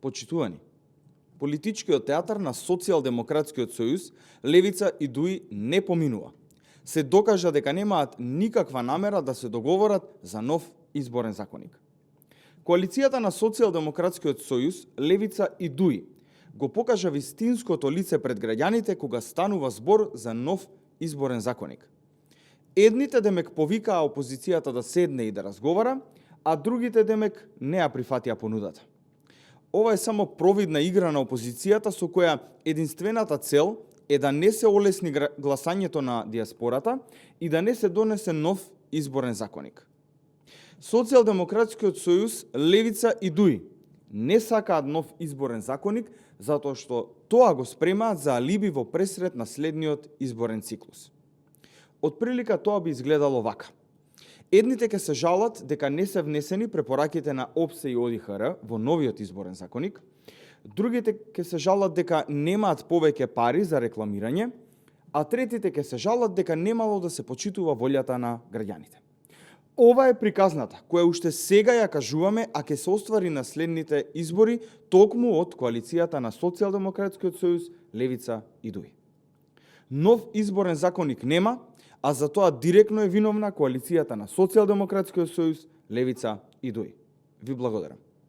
Почитувани, политичкиот театар на Социјалдемократскиот сојуз, Левица и ДУИ не поминува. Се докажа дека немаат никаква намера да се договорат за нов изборен законник. Коалицијата на Социјалдемократскиот сојуз, Левица и ДУИ го покажа вистинското лице пред граѓаните кога станува збор за нов изборен законник. Едните демек повикаа опозицијата да седне и да разговара, а другите демек не ја прифатија понудата. Ова е само провидна игра на опозицијата со која единствената цел е да не се олесни гласањето на диаспората и да не се донесе нов изборен законник. Социјалдемократскиот сојуз, Левица и ДУИ не сакаат нов изборен законник затоа што тоа го спремаат за алиби во пресред на следниот изборен циклус. Отприлика тоа би изгледало вака. Едните ќе се жалат дека не се внесени препораките на ОПСЕ и ОДИХР во новиот изборен законник, другите ќе се жалат дека немаат повеќе пари за рекламирање, а третите ќе се жалат дека немало да се почитува волјата на граѓаните. Ова е приказната која уште сега ја кажуваме, а ќе се оствари на следните избори токму од коалицијата на Социјалдемократскиот сојуз, Левица и ДУИ. Нов изборен законник нема, а за тоа директно е виновна коалицијата на Социјалдемократскиот сојуз, Левица и ДУИ. Ви благодарам.